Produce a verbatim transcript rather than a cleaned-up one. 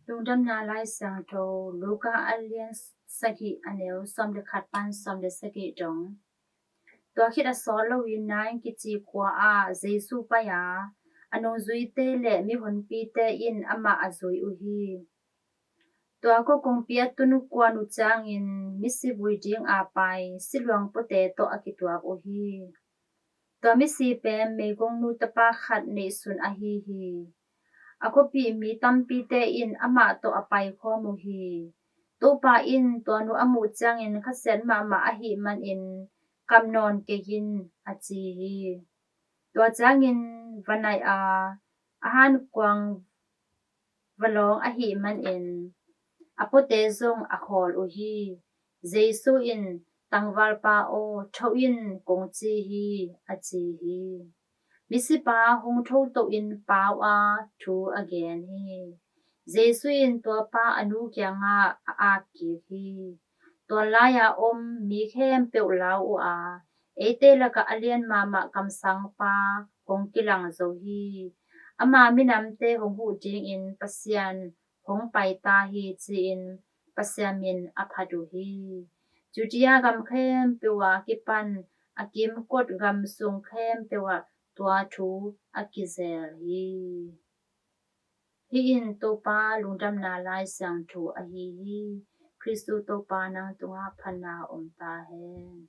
Lungdamna Lai Siangtho, Luka a lian sagih, a neu sawm le khat pan sawm le sagih dong. Tua khit a sawt loin Nain kici khua ah Jesu pai a, a nungzuite le mihonpite in amah a zui uh hi. Tua khuakongpi a tun kuan uh ciangin misi vui ding a pai siluang puate tawh a kituak uh hi. Tua misi pen meigongnu tapa khat neihsun ahi hi. A khuapih mi tampite in amah tawh a paikhawm uh hi. Topa in tua nu a muh ciangin khasiat mahmah ahih manin, "Kap nawn kei in," a ci hi. Tua ciangin va naih a, a hankuang va lawng ahih manin a puate zong a khawl uh hi. Jesu in, "Tangvalpa aw, tho in, kong ci hi," a ci hi. Misipa hong tho tohin pau a, thu a gen hi. Jesu in tua pa a nu kiangah a ak kik hi. Tua lai-a om mi khempeuh lau uh a, "Eite lakah a lian mahmah kamsangpa hong kilang zo hi. Ama minamte hong huh dingin Pasian hong pai ta hi," ci-in Pasian min a phat uh hi. Judea gam khempeuh a kipan a kimkot gam sung khempeuh ah tua thu a kizel hi. Hih in Topa Lungdamna Lai Siangtho ahi hi. Khristu Topa nang tungah phatna om ta hen.